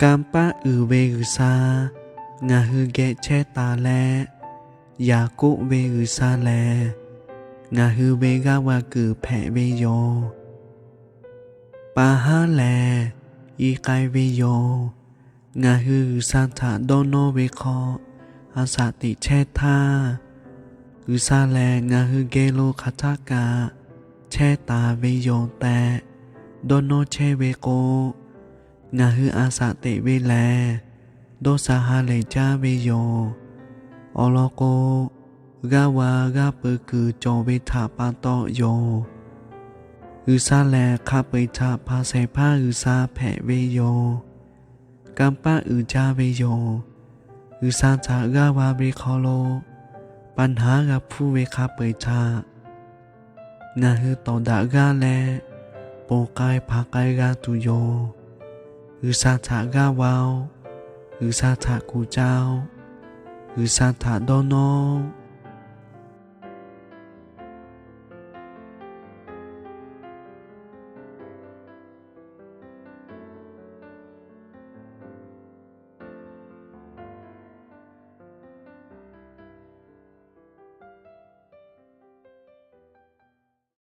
Kanˇ paˆ uiˍ ve G'uiˬsha ngaˬ hui geh chehˇ taˍ leh, Yaˍkoˆ ve G'uiˬsha lehˬ ngaˬ hui ve g'aˇ va kuiˬ hpehꞈ ve yoˬ. Pa haˉ lehˬ, i k'ai ve yoˬ. Ngaˬ hui G'uiˬsha htaꞈ dawˇ nawˇ ve hk'aw a shaꞈ teꞈ chehˇ htaˇ, G'uiˬsha lehˬ ngaˬ hui geh lo hk'aˬ htaˆ kaꞈ chehˇ taˍ ve yoˬ tehꞈ dawˇ nawˇ chehˇ ve k'o, ngaˬ hui a shaꞈ teꞈ ve lehˬ, dawˇ sha ha lehˬ jaˇ ve yoˬ. Awˬ lawn k'o, g'aˇ va g'aˇ peu kuiˬ cawˬ ve htaꞈ pa taw yoˬ. G'uiˬsha lehˬ hk'a peu-eˬ htaꞈ hpanˍ shehˍ hpaˇ G'uiˬsha hpehꞈ ve yoˬ. Kanˇ paˆ uiˍ jaˇ ve yoˬ. G'uiˬsha htaꞈ g'aˇ va ve hk'aw lo pa naˉ g'a hpuˇ ve hk'a peu-eˬ htaꞈ ngaˬ hui tawˍ daꞈ g'aˇ leh, ponˬ k'ai hpanˍ k'ai g'a tuˬ yoˬ. G'uiˬsha htaꞈ g'aˇ va-oˬ. G'uiˬsha htaꞈ kuˬ caˇ-oˬ. G'uiˬsha htaꞈ dawˇ nawˇ-oˆ.